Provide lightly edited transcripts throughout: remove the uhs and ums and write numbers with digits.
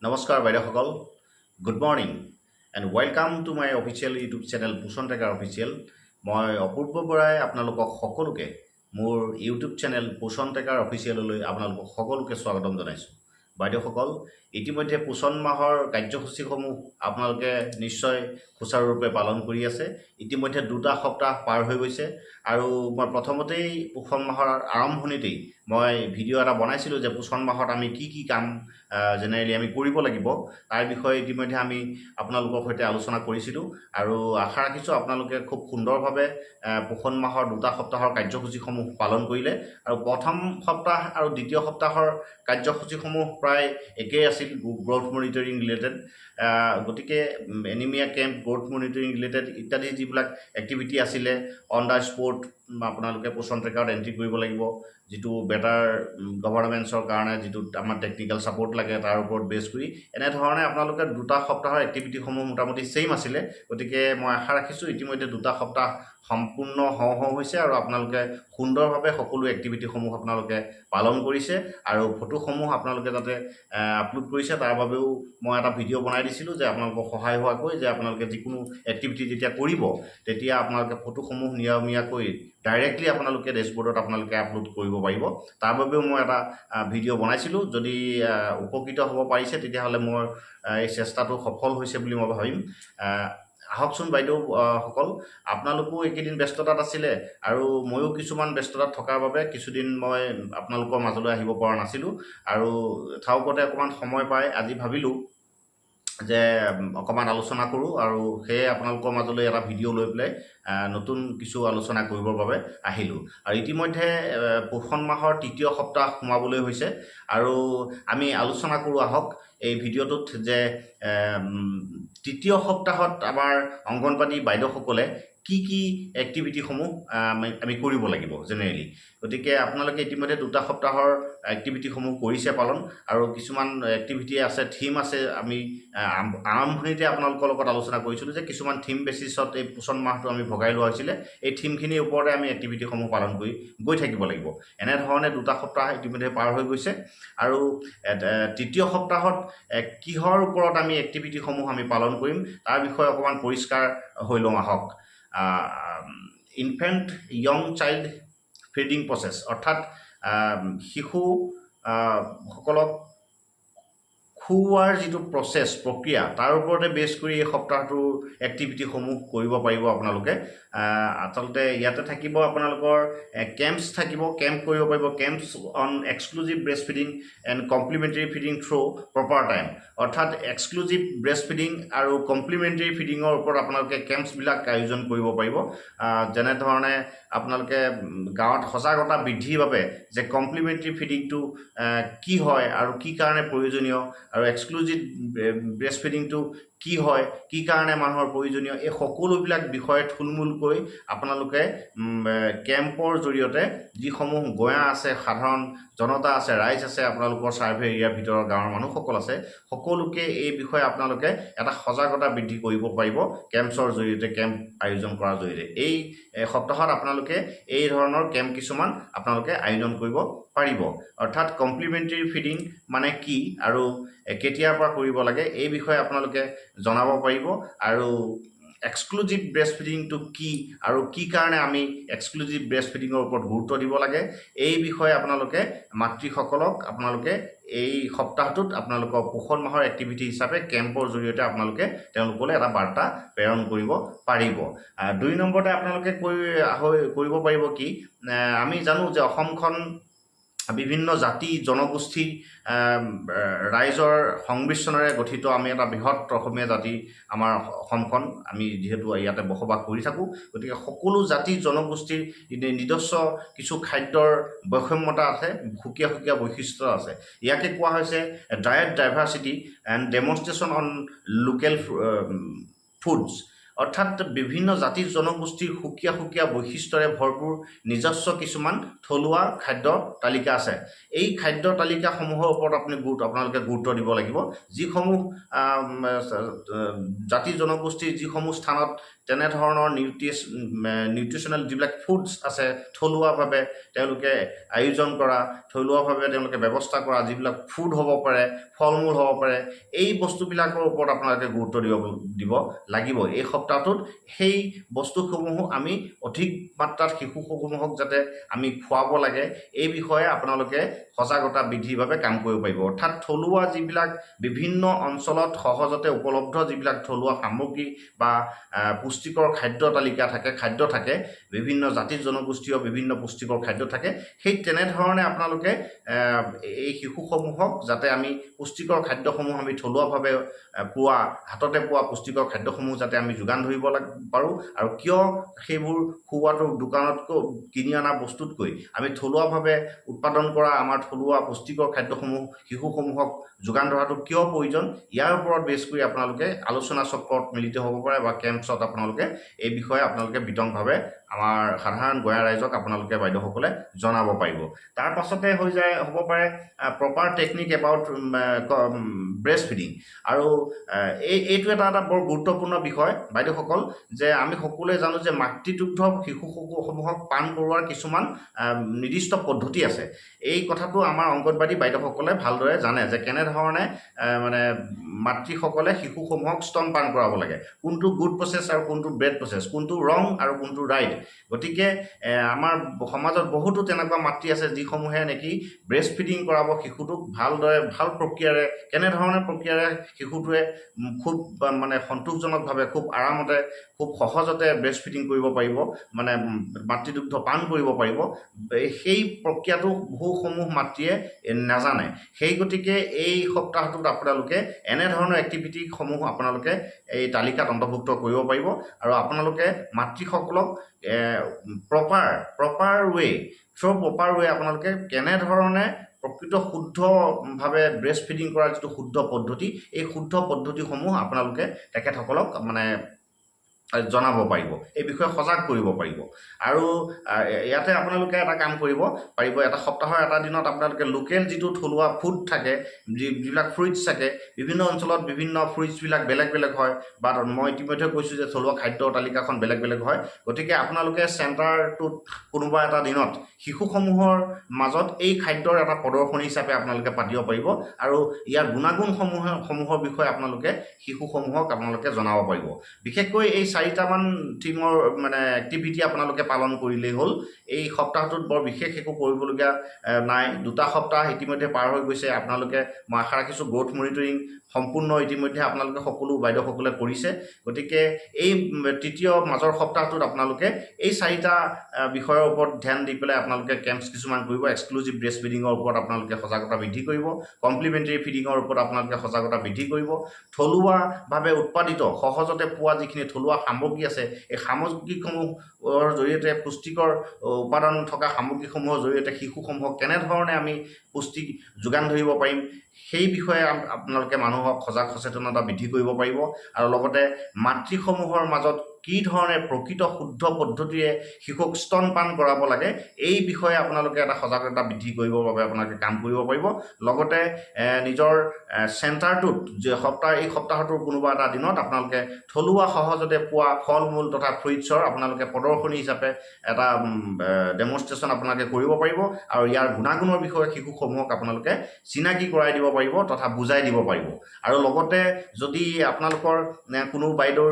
নমস্কাৰ বাইদেউসকল। Good morning and welcome to my official YouTube channel, Poshan trekker official. মই অপূৰ্ব বৰাই আপোনালোকক সকলোকে মোৰ ইউটিউব চেনেল পোষণ ট্ৰেকাৰ অফিচিয়েললৈ আপোনালোকক সকলোকে স্বাগতম জনাইছোঁ। বাইদেউসকল, ইতিমধ্যে পোষণ মাহৰ কাৰ্যসূচীসমূহ আপোনালোকে নিশ্চয় সুচাৰুৰূপে পালন কৰি আছে। ইতিমধ্যে দুটা সপ্তাহ পাৰ হৈ গৈছে আৰু মই প্ৰথমতেই পোষণ মাহৰ আৰম্ভণিতেই মই ভিডিঅ' এটা বনাইছিলোঁ যে পোষণ মাহত আমি কি কি কাম জেনেৰেলি আমি কৰিব লাগিব, তাৰ বিষয়ে ইতিমধ্যে আমি আপোনালোকৰ সৈতে আলোচনা কৰিছিলোঁ আৰু আশা ৰাখিছোঁ আপোনালোকে খুব সুন্দৰভাৱে পোষণ মাহৰ দুটা সপ্তাহৰ কাৰ্যসূচীসমূহ পালন কৰিলে। আৰু প্ৰথম সপ্তাহ আৰু দ্বিতীয় সপ্তাহৰ কাৰ্যসূচীসমূহ প্ৰায় একেই আছিল, গ্ৰ'থ মনিটৰিং ৰিলেটেড। গতিকে anaemia camp, growth monitoring related ইত্যাদি যিবিলাক এক্টিভিটি আছিলে, অন the spot আপোনালোকে পোষণ ট্ৰেকাৰত এণ্ট্ৰি কৰিব লাগিব, যিটো বেটাৰ গভৰ্ণমেণ্টছৰ কাৰণে যিটো আমাৰ টেকনিকেল ছাপৰ্ট লাগে, তাৰ ওপৰত বেছ কৰি এনেধৰণে আপোনালোকে দুটা সপ্তাহৰ এক্টিভিটিসমূহ মোটামুটি ছেইম আছিলে। গতিকে মই আশা ৰাখিছোঁ ইতিমধ্যে দুটা সপ্তাহ সম্পূৰ্ণ হওঁ হওঁ হৈছে আৰু আপোনালোকে সুন্দৰভাৱে সকলো এক্টিভিটিসমূহ আপোনালোকে পালন কৰিছে আৰু ফটোসমূহ আপোনালোকে যাতে আপলোড কৰিছে, তাৰ বাবেও মই এটা ভিডিঅ' বনাই দিছিলোঁ যে আপোনালোকক সহায় হোৱাকৈ, যে আপোনালোকে যিকোনো এক্টিভিটি যেতিয়া কৰিব, তেতিয়া আপোনালোকে ফটোসমূহ নিয়মীয়াকৈ ডাইৰেক্টলি আপোনালোকে ডেছবৰ্ডত আপোনালোকে আপলোড কৰিব পাৰিব। তাৰ বাবেও মই এটা ভিডিঅ' বনাইছিলোঁ। যদি উপকৃত হ'ব পাৰিছে, তেতিয়াহ'লে মোৰ এই চেষ্টাটো সফল হৈছে বুলি মই ভাবিম। আহকচোন বাইদেউ সকল, আপোনালোকো এইকেইদিন ব্যস্ততাত আছিলে আৰু ময়ো কিছুমান ব্যস্ততাত থকাৰ বাবে কিছুদিন মই আপোনালোকৰ মাজলৈ আহিব পৰা নাছিলোঁ আৰু থাওকতে অকণমান সময় পাই আজি ভাবিলোঁ যে অকণমান আলোচনা কৰোঁ আৰু সেয়ে আপোনালোকৰ মাজলৈ এটা ভিডিঅ' লৈ পেলাই নতুন কিছু আলোচনা কৰিবৰ বাবে আহিলোঁ। আৰু ইতিমধ্যে পোষণ মাহৰ তৃতীয় সপ্তাহ সোমাবলৈ হৈছে আৰু আমি আলোচনা কৰোঁ আহক এই ভিডিঅ'টোত যে তৃতীয় সপ্তাহত আমাৰ অংগনবাদী বাইদেউসকলে কি কি এক্টিভিটিসমূহ আমি কৰিব লাগিব জেনেৰেলি। গতিকে আপোনালোকে ইতিমধ্যে দুটা সপ্তাহৰ এক্টিভিটিসমূহ কৰিছে পালন আৰু কিছুমান এক্টিভিটি আছে, থিম আছে। আমি আৰম্ভণিতে আপোনালোকৰ লগত আলোচনা কৰিছিলোঁ যে কিছুমান থিম বেচিছত এই পোষণ মাহটো আমি ভগাই লোৱা হৈছিলে। এই থিমখিনিৰ ওপৰতে আমি এক্টিভিটিসমূহ পালন কৰি গৈ থাকিব লাগিব। এনেধৰণে দুটা সপ্তাহ ইতিমধ্যে পাৰ হৈ গৈছে আৰু তৃতীয় সপ্তাহত কিহৰ ওপৰত আমি এক্টিভিটিসমূহ আমি পালন কৰিম, তাৰ বিষয়ে অকণমান পৰিষ্কাৰ হৈ লওঁ আহক। Infant young child feeding process, অৰ্থাৎ শিশু সকলক খুওৱাৰ যিটো প্ৰচেছ, প্ৰক্ৰিয়া, তাৰ ওপৰতে বেছ কৰি এই সপ্তাহটোৰ এক্টিভিটিসমূহ কৰিব পাৰিব আপোনালোকে। আচলতে ইয়াতে থাকিব আপোনালোকৰ কেম্পছ থাকিব, কেম্প কৰিব পাৰিব, camps on exclusive breast feeding and complementary feeding through proper time, অৰ্থাৎ এক্সক্লুজিভ ব্ৰেষ্ট ফিডিং আৰু কমপ্লিমেণ্টেৰী ফিডিঙৰ ওপৰত আপোনালোকে কেম্পছবিলাক আয়োজন কৰিব পাৰিব। যেনেধৰণে আপোনালোকে গাঁৱত সজাগতা বৃদ্ধিৰ বাবে যে কমপ্লিমেণ্টেৰী ফিডিংটো কি হয় আৰু কি কাৰণে প্ৰয়োজনীয় আৰু এক্সক্লুজিভ ব্ৰেষ্ট ফিডিংটো কি হয়, কি কাৰণে মানুহৰ প্ৰয়োজনীয়, এই সকলোবিলাক বিষয়ে থুলমূলকৈ আপোনালোকে কেম্পৰ জৰিয়তে যিসমূহ গঞা আছে, সাধাৰণ জনতা আছে, ৰাইজ আছে, আপোনালোকৰ ছাৰ্ভে এৰিয়াৰ ভিতৰৰ গাঁৱৰ মানুহসকল আছে, সকলোকে এই বিষয়ে আপোনালোকে এটা সজাগতা বৃদ্ধি কৰিব পাৰিব কেম্পছৰ জৰিয়তে, কেম্প আয়োজন কৰাৰ জৰিয়তে। এই সপ্তাহত আপোনালোকে এই ধৰণৰ কেম্প কিছুমান আপোনালোকে আয়োজন কৰিব পাৰিব। অৰ্থাৎ কমপ্লিমেণ্টেৰী ফিডিং মানে কি আৰু কেতিয়াৰ পৰা কৰিব লাগে, এই বিষয়ে আপোনালোকে জনাব পাৰিব আৰু এক্সক্লুজিভ ব্ৰেষ্ট ফিডিংটো কি আৰু কি কাৰণে আমি এক্সক্লুজিভ ব্ৰেষ্ট ফিডিঙৰ ওপৰত গুৰুত্ব দিব লাগে, এই বিষয়ে আপোনালোকে মাতৃসকলক আপোনালোকে এই সপ্তাহটোত আপোনালোকৰ পোষণ মাহৰ এক্টিভিটি হিচাপে কেম্পৰ জৰিয়তে আপোনালোকে তেওঁলোকলৈ এটা বাৰ্তা প্ৰেৰণ কৰিব পাৰিব। দুই নম্বৰতে আপোনালোকে কৰিব পাৰিব কি, আমি জানো যে অসমখন বিভিন্ন জাতি জনগোষ্ঠী ৰাইজৰ সংমিশ্ৰণেৰে গঠিত। আমি এটা বৃহৎ অসমীয়া জাতি আমাৰ অসমখন, আমি যিহেতু ইয়াতে বসবাস কৰি থাকোঁ, গতিকে সকলো জাতি জনগোষ্ঠীৰ নিজস্ব কিছু খাদ্যৰ বৈষম্যতা আছে, সুকীয়া সুকীয়া বৈশিষ্ট্য আছে। ইয়াকে কোৱা হৈছে diet diversity and demonstration on local foods. অৰ্থাৎ বিভিন্ন জাতি জনগোষ্ঠীৰ সুকীয়া সুকীয়া বৈশিষ্ট্যৰে ভৰপূৰ নিজস্ব কিছুমান থলুৱা খাদ্য তালিকা আছে। এই খাদ্য তালিকাসমূহৰ ওপৰত আপোনালোকে গুৰুত্ব দিব লাগিব। যিসমূহ জাতি জনগোষ্ঠীৰ যিসমূহ স্থানত তেনেধৰণৰ নিউট্ৰিচনেল যিবিলাক ফুডছ আছে, থলুৱাভাৱে তেওঁলোকে আয়োজন কৰা, থলুৱাভাৱে তেওঁলোকে ব্যৱস্থা কৰা যিবিলাক ফুড হ'ব পাৰে, ফল মূল হ'ব পাৰে, এই বস্তুবিলাকৰ ওপৰত আপোনালোকে গুৰুত্ব দিব লাগিব। এই সপ্তাহটোত সেই বস্তুসমূহো আমি অধিক মাত্ৰাত শিশুসমূহক যাতে আমি খুৱাব লাগে, এই বিষয়ে আপোনালোকে সজাগতা বৃদ্ধিৰ বাবে কাম কৰিব পাৰিব। অৰ্থাৎ থলুৱা যিবিলাক বিভিন্ন অঞ্চলত সহজতে উপলব্ধ যিবিলাক থলুৱা সামগ্ৰী বা পুষ্টিকৰ খাদ্য তালিকা থাকে, খাদ্য থাকে, বিভিন্ন জাতি জনগোষ্ঠীয় বিভিন্ন পুষ্টিকৰ খাদ্য থাকে, সেই তেনেধৰণে আপোনালোকে এই শিশুসমূহক যাতে আমি পুষ্টিকৰ খাদ্যসমূহ আমি থলুৱাভাৱে পোৱা, হাততে পোৱা পুষ্টিকৰ খাদ্যসমূহ যাতে আমি যোগান ধৰিব পাৰোঁ। আৰু কিয় সেইবোৰ খুওৱাটো দোকানতকৈ কিনি অনা বস্তুতকৈ আমি থলুৱাভাৱে উৎপাদন কৰা আমাৰ থলুৱা পুষ্টিকৰ খাদ্যসমূহ শিশুসমূহক যোগান ধৰাটো কিয় প্ৰয়োজন, ইয়াৰ ওপৰত বেছ কৰি আপোনালোকে আলোচনা চক্ৰত মিলিত হ'ব পাৰে বা কেম্পছত আপোনালোকে এই বিষয়ে আপোনালোকে বিতংভাৱে আমাৰ সাধাৰণ গঞা ৰাইজক আপোনালোকে বাইদেউসকলে জনাব পাৰিব। তাৰ পাছতে হৈ যায় হ'ব পাৰে proper technique about breast feeding. আৰু এইটো এটা এটা বৰ গুৰুত্বপূৰ্ণ বিষয় বাইদেউসকল, যে আমি সকলোৱে জানো যে মাতৃদুগ্ধ শিশুসমূহক পান কৰোৱাৰ কিছুমান নিৰ্দিষ্ট পদ্ধতি আছে। এই কথাটো আমাৰ অংগনবাদী বাইদেউসকলে ভালদৰে জানে যে কেনেধৰণে মানে মাতৃসকলে শিশুসমূহক স্তনপান কৰাব লাগে, কোনটো গুড প্ৰচেছ আৰু কোনটো বেড প্ৰচেছ, কোনটো ৰং আৰু কোনটো ৰাইট। গতিকে আমাৰ সমাজত বহুতো তেনেকুৱা মাতৃ আছে যিসমূহে নেকি ব্ৰেষ্ট ফিডিং কৰাব শিশুটোক ভালদৰে, ভাল প্ৰক্ৰিয়াৰে, কেনেধৰণে প্ৰক্ৰিয়াৰে শিশুটোৱে খুব মানে সন্তোষজনকভাৱে, খুব আৰামতে, খুব সহজতে ব্ৰেষ্ট ফিডিং কৰিব পাৰিব, মানে মাতৃদুগ্ধ পান কৰিব পাৰিব, সেই প্ৰক্ৰিয়াটো বহুসমূহ মাতৃয়ে নাজানে। সেই গতিকে এই সপ্তাহটোত আপোনালোকে এনেধৰণৰ এক্টিভিটিসমূহ আপোনালোকে এই তালিকাত অন্তৰ্ভুক্ত কৰিব পাৰিব। আৰু আপোনালোকে মাতৃসকলক proper way, through proper way আপোনালোকে কেনেধৰণে প্ৰকৃত শুদ্ধভাৱে ব্ৰেষ্ট ফিডিং কৰাৰ যিটো শুদ্ধ পদ্ধতি, এই শুদ্ধ পদ্ধতিসমূহ আপোনালোকে তেখেতসকলক মানে জনাব পাৰিব, এই বিষয়ে সজাগ কৰিব পাৰিব। আৰু ইয়াতে আপোনালোকে এটা কাম কৰিব পাৰিব, এটা সপ্তাহৰ এটা দিনত আপোনালোকে লোকেল যিটো থলুৱা ফুড থাকে, যিবিলাক ফ্ৰুইটছ থাকে, বিভিন্ন অঞ্চলত বিভিন্ন ফ্ৰুইটছবিলাক বেলেগ বেলেগ হয়, বা মই ইতিমধ্যে কৈছোঁ যে থলুৱা খাদ্য তালিকাখন বেলেগ বেলেগ হয়। গতিকে আপোনালোকে চেণ্টাৰটোত কোনোবা এটা দিনত শিশুসমূহৰ মাজত এই খাদ্যৰ এটা প্ৰদৰ্শনী হিচাপে আপোনালোকে পাতিব পাৰিব আৰু ইয়াৰ গুণাগুণসমূহৰ বিষয়ে আপোনালোকে শিশুসমূহক আপোনালোকে জনাব পাৰিব। বিশেষকৈ এই চাৰিটামান থিমৰ মানে এক্টিভিটি আপোনালোকে পালন কৰিলেই হ'ল। এই সপ্তাহটোত বৰ বিশেষ একো কৰিবলগীয়া নাই। দুটা সপ্তাহ ইতিমধ্যে পাৰ হৈ গৈছে। আপোনালোকে, মই আশা ৰাখিছোঁ, গ্ৰ'থ মনিটৰিং সম্পূৰ্ণ ইতিমধ্যে আপোনালোকে সকলো বাইদেউসকলে কৰিছে। গতিকে এই তৃতীয় মাজৰ সপ্তাহটোত আপোনালোকে এই চাৰিটা বিষয়ৰ ওপৰত ধ্যান দি পেলাই আপোনালোকে কেম্পছ কিছুমান কৰিব। এক্সক্লুজিভ ব্ৰেষ্ট ফিডিঙৰ ওপৰত আপোনালোকে সজাগতা বৃদ্ধি কৰিব, কমপ্লিমেণ্টেৰী ফিডিঙৰ ওপৰত আপোনালোকে সজাগতা বৃদ্ধি কৰিব, থলুৱাভাৱে উৎপাদিত সহজতে পোৱা যিখিনি থলুৱা সামগ্ৰী আছে, এই সামগ্ৰীসমূহৰ জৰিয়তে পুষ্টিকৰ উপাদান থকা সামগ্ৰীসমূহৰ জৰিয়তে শিশুসমূহক কেনেধৰণে আমি পুষ্টি যোগান ধৰিব পাৰিম, সেই বিষয়ে আপোনালোকে মানুহক সজাগ সচেতনতা বৃদ্ধি কৰিব পাৰিব। আৰু লগতে মাতৃসমূহৰ মাজত কি ধৰণে প্ৰকৃত শুদ্ধ পদ্ধতিৰে শিশুক স্তনপান কৰাব লাগে, এই বিষয়ে আপোনালোকে এটা সজাগতা বৃদ্ধি কৰিবৰ বাবে আপোনালোকে কাম কৰিব পাৰিব। লগতে নিজৰ চেণ্টাৰটোত যে এই সপ্তাহটোৰ কোনোবা এটা দিনত আপোনালোকে থলুৱা সহজতে পোৱা ফল মূল তথা ফ্ৰুইটছৰ আপোনালোকে প্ৰদৰ্শনী হিচাপে এটা ডেমনষ্ট্ৰেশ্যন আপোনালোকে কৰিব পাৰিব আৰু ইয়াৰ গুণাগুণৰ বিষয়ে শিশুসমূহক আপোনালোকে চিনাকি কৰাই দিব পাৰিব তথা বুজাই দিব পাৰিব। আৰু লগতে যদি আপোনালোকৰ কোনো বাইদেউৰ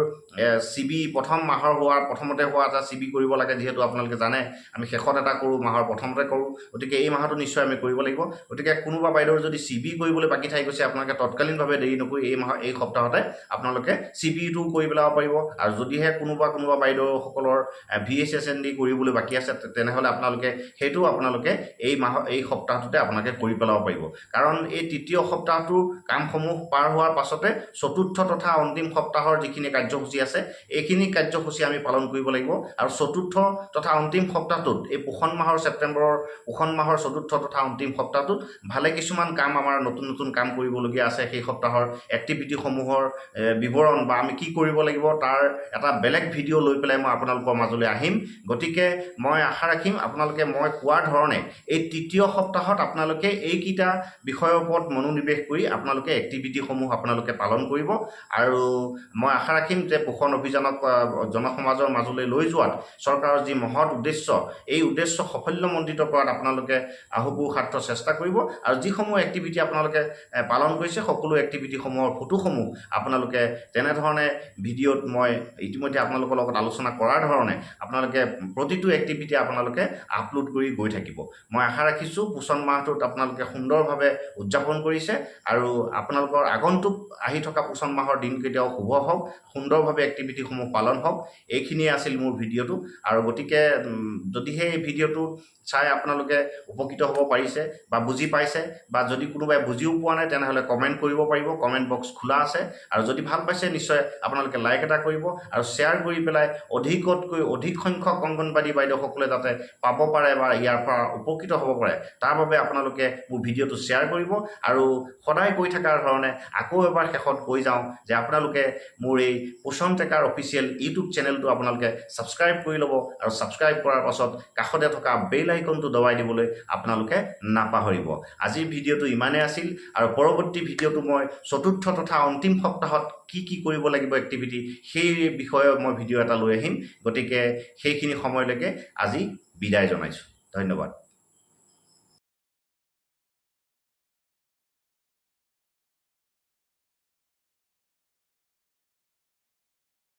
চি বি প্ৰথম মাহৰ হোৱাৰ প্ৰথমতে হোৱা এটা চি বি কৰিব লাগে, যিহেতু আপোনালোকে জানে আমি শেষত এটা কৰোঁ, মাহৰ প্ৰথমতে কৰোঁ, গতিকে এই মাহটো নিশ্চয় আমি কৰিব লাগিব। গতিকে কোনোবা বাইদেউৰ যদি চি বি কৰিবলৈ বাকী থাকি গৈছে, আপোনালোকে তৎকালীনভাৱে দেৰি নকৰি এই মাহৰ এই সপ্তাহতে আপোনালোকে চি বিটো কৰি পেলাব পাৰিব। আৰু যদিহে কোনোবা কোনোবা বাইদেউসকলৰ V H S N D কৰিবলৈ বাকী আছে, তেনেহ'লে আপোনালোকে সেইটো আপোনালোকে এই মাহৰ এই সপ্তাহটোতে আপোনালোকে কৰি পেলাব পাৰিব। কাৰণ এই তৃতীয় সপ্তাহটোৰ কামসমূহ পাৰ হোৱাৰ পাছতে চতুৰ্থ তথা অন্তিম সপ্তাহৰ যিখিনি কাৰ্যসূচী আছে, এইখিনি কাৰ্যসূচী আমি পালন কৰিব লাগিব। আৰু চতুৰ্থ তথা অন্তিম সপ্তাহটোত, এই পোষণ মাহৰ ছেপ্টেম্বৰৰ পোষণ মাহৰ চতুৰ্থ তথা অন্তিম সপ্তাহটোত ভালে কিছুমান কাম, আমাৰ নতুন নতুন কাম কৰিবলগীয়া আছে। সেই সপ্তাহৰ এক্টিভিটিসমূহৰ বিৱৰণ বা আমি কি কৰিব লাগিব তাৰ এটা বেলেগ ভিডিঅ' লৈ পেলাই মই আপোনালোকৰ মাজলৈ আহিম। গতিকে মই আশা ৰাখিম আপোনালোকে মই কোৱাৰ ধৰণে এই তৃতীয় সপ্তাহত আপোনালোকে এইকেইটা বিষয়ৰ ওপৰত মনোনিৱেশ কৰি আপোনালোকে এক্টিভিটিসমূহ আপোনালোকে পালন কৰিব। আৰু মই আশা ৰাখিম যে পোষণ অভিযানক জনসমাজৰ মাজলৈ লৈ যোৱাত চৰকাৰৰ যি মহৎ উদ্দেশ্য, এই উদ্দেশ্য সাফল্যমণ্ডিত কৰাত আপোনালোকে আহুপুৰুষাৰ্থ চেষ্টা কৰিব। আৰু যিসমূহ এক্টিভিটি আপোনালোকে পালন কৰিছে, সকলো এক্টিভিটিসমূহৰ ফটোসমূহ আপোনালোকে তেনেধৰণে ভিডিঅ'ত মই ইতিমধ্যে আপোনালোকৰ লগত আলোচনা কৰাৰ ধৰণে আপোনালোকে প্ৰতিটো এক্টিভিটি আপোনালোকে আপলোড কৰি গৈ থাকিব। মই আশা ৰাখিছোঁ পোষণ মাহটোত আপোনালোকে সুন্দৰভাৱে উদযাপন কৰিছে আৰু আপোনালোকৰ আগন্তুক আহি থকা পোষণ মাহৰ দিনকেইটাও শুভ হওক, সুন্দৰভাৱে এক্টিভিটিসমূহ পালন হওক। এইখিনিয়ে আছিল মোৰ ভিডিঅ'টো। আৰু গতিকে যদিহে এই ভিডিঅ'টো চাই আপোনালোকে উপকৃত হ'ব পাৰিছে বা বুজি পাইছে, বা যদি কোনোবাই বুজিও পোৱা নাই তেনেহ'লে কমেণ্ট কৰিব পাৰিব, কমেণ্ট বক্স খোলা আছে। আৰু যদি ভাল পাইছে নিশ্চয় আপোনালোকে লাইক এটা কৰিব আৰু শ্বেয়াৰ কৰি পেলাই অধিকতকৈ অধিক সংখ্যক অংগনবাড়ী বাইদেউসকলে যাতে পাব পাৰে বা ইয়াৰ পৰা উপকৃত হ'ব পাৰে তাৰ বাবে আপোনালোকে মোৰ ভিডিঅ'টো শ্বেয়াৰ কৰিব। আৰু সদায় কৈ থকাৰ ধৰণে আকৌ এবাৰ শেষত কৈ যাওঁ যে আপোনালোকে মোৰ এই পোষণ ট্ৰেকাৰ অফিচিয়েল ইউটিউব চেনেলটো আপোনালোকে ছাবস্ক্ৰাইব কৰি ল'ব আৰু ছাবস্ক্ৰাইব কৰাৰ পাছত কাষতে থকা বেল আইকনটো দবাই দিবলৈ আপোনালোকে নাপাহৰিব। আজিৰ ভিডিঅ'টো ইমানেই আছিল আৰু পৰৱৰ্তী ভিডিঅ'টো মই চতুৰ্থ তথা অন্তিম সপ্তাহত কি কি কৰিব লাগিব এক্টিভিটি সেই বিষয়ে মই ভিডিঅ' এটা লৈ আহিম। গতিকে সেইখিনি সময়লৈকে আজি বিদায় জনাইছোঁ। ধন্যবাদ।